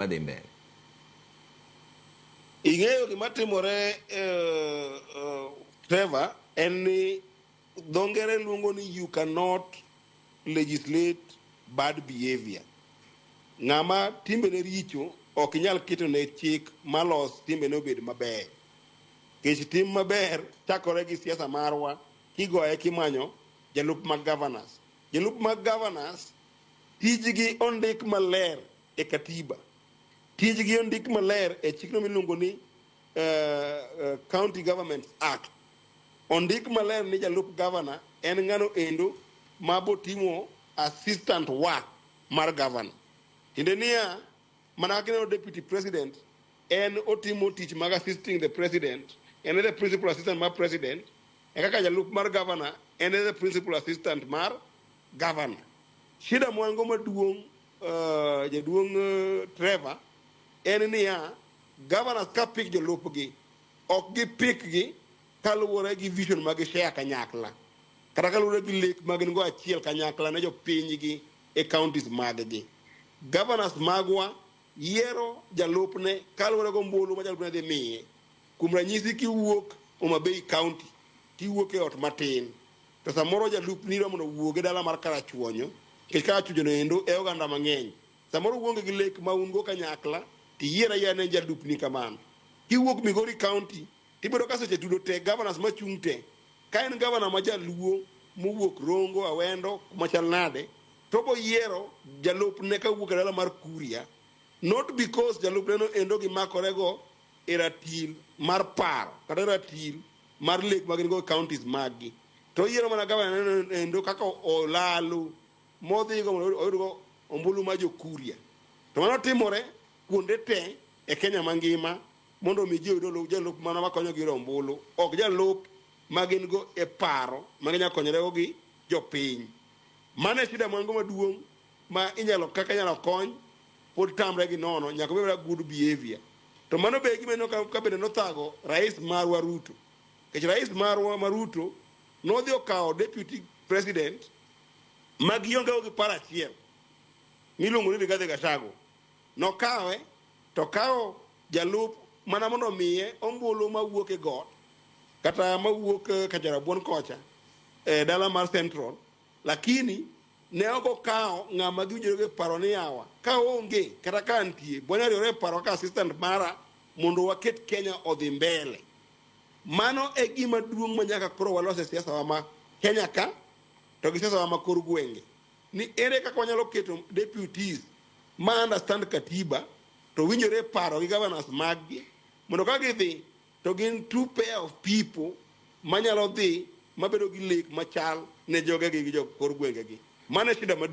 Madhi mbele. Ing'eyo gima timore, Trevor, en ni dho ngere luongo ni you cannot legislate bad behavior. Ng'ama timbene richo ok inyal ketone chik malos timbene obed maber. Nikech tim maber chakore gi siasa marwa kigoye kimanyo jalup mag governors. Jalup mag governors tijgi ondik maler e katiba. Tijgi ondik maler e chikno miluongo ni County Government Act. Ondik maler ni jalup governor en ng'ano endo mabotimo assistant work mar governor. Tiende niya, mana kaka ineno deputy president en otimo tich mag assisting the president, en e the principal assistant mar president, e kaka jalup mar governor en e the principal assistant mar governor. Shida mwango maduong', jaduong' Trevor, en niya, governors ka pick jolupgi ok gipick gi kaluwore gi vision ma gishare kanyakla kata kaluwore gi lek ma gin go achiel kanyakla ne jopinygi e counties mag-gi. Governors magwa yiero jalupne kaluwore gombulu ma jalupne dhi miye. Kuom ranyisi, kiwuok Homa Bay County, tiwuok e ot matin, to samoro jalupni idwa mondo owuog e dala mar Karachuonyo, nikech Karachuonyo no endo e oganda mang'eny. Samoro uonge gi lek ma un go kanyakla, tiyier ayiera ne jalupni kamano. Kiwuok Migori County, tibedo ka seche tudo te governors machung' te. Ka en governor ma jaluo mowuok Rongo, Awendo, kuma chal nade, to obo yiero jalupne kawuok e dala mar Kuria, not because jalupne no endo gimakorego e ratil mar paro kata ratil mar lek ma gin go e counties mag-gi. To oyiero mana governor no endo kaka olalo modhigo mondo oyudgo ombulu mar jo Kuria. To mano timore kuonde te e Kenya mangima mondo omi ji oyud jalup mana makonyogi yudo ombulu, ok jalup ma gin go e paro ma ginyalo konyorego gi jopiny. Mano e shida mwango maduong' ma inyalo kaka inyalo kony pod tamre gi nono nyaka obed good behavior. To mano be gima ineno ka bende nothago rais marwa Ruto. Nikech rais marwa ma Ruto nodhi okawo deputy president ma gionge go gi paro achiel miluongo ni Rigathi Gachagua. Nokawe to okawo jalup mana mondo omiye ombulu mawuok e got kata mawuok Kacharabuon kocha e dala mar Central, lakini ne ok okawo ng'ama giwinjore go e paro ni yawa ka onge kata ka antie bwana riwore e paro kaka assistant mara mondo waket Kenya odhi mbele. Mano e gima duong' ma nyaka koro walos e siasa wa ma Kenya ka to gi siasa wa ma kor gwenge. Ni ere kaka wanyalo keto deputies ma understand katiba to winjore e paro gi governors mag-gi mondo ka gidhi to gin two pair of people manyalo dhi mabedo gi lek machal ne jogegi gi jo kor gwengegi. Mano e shida maduong'.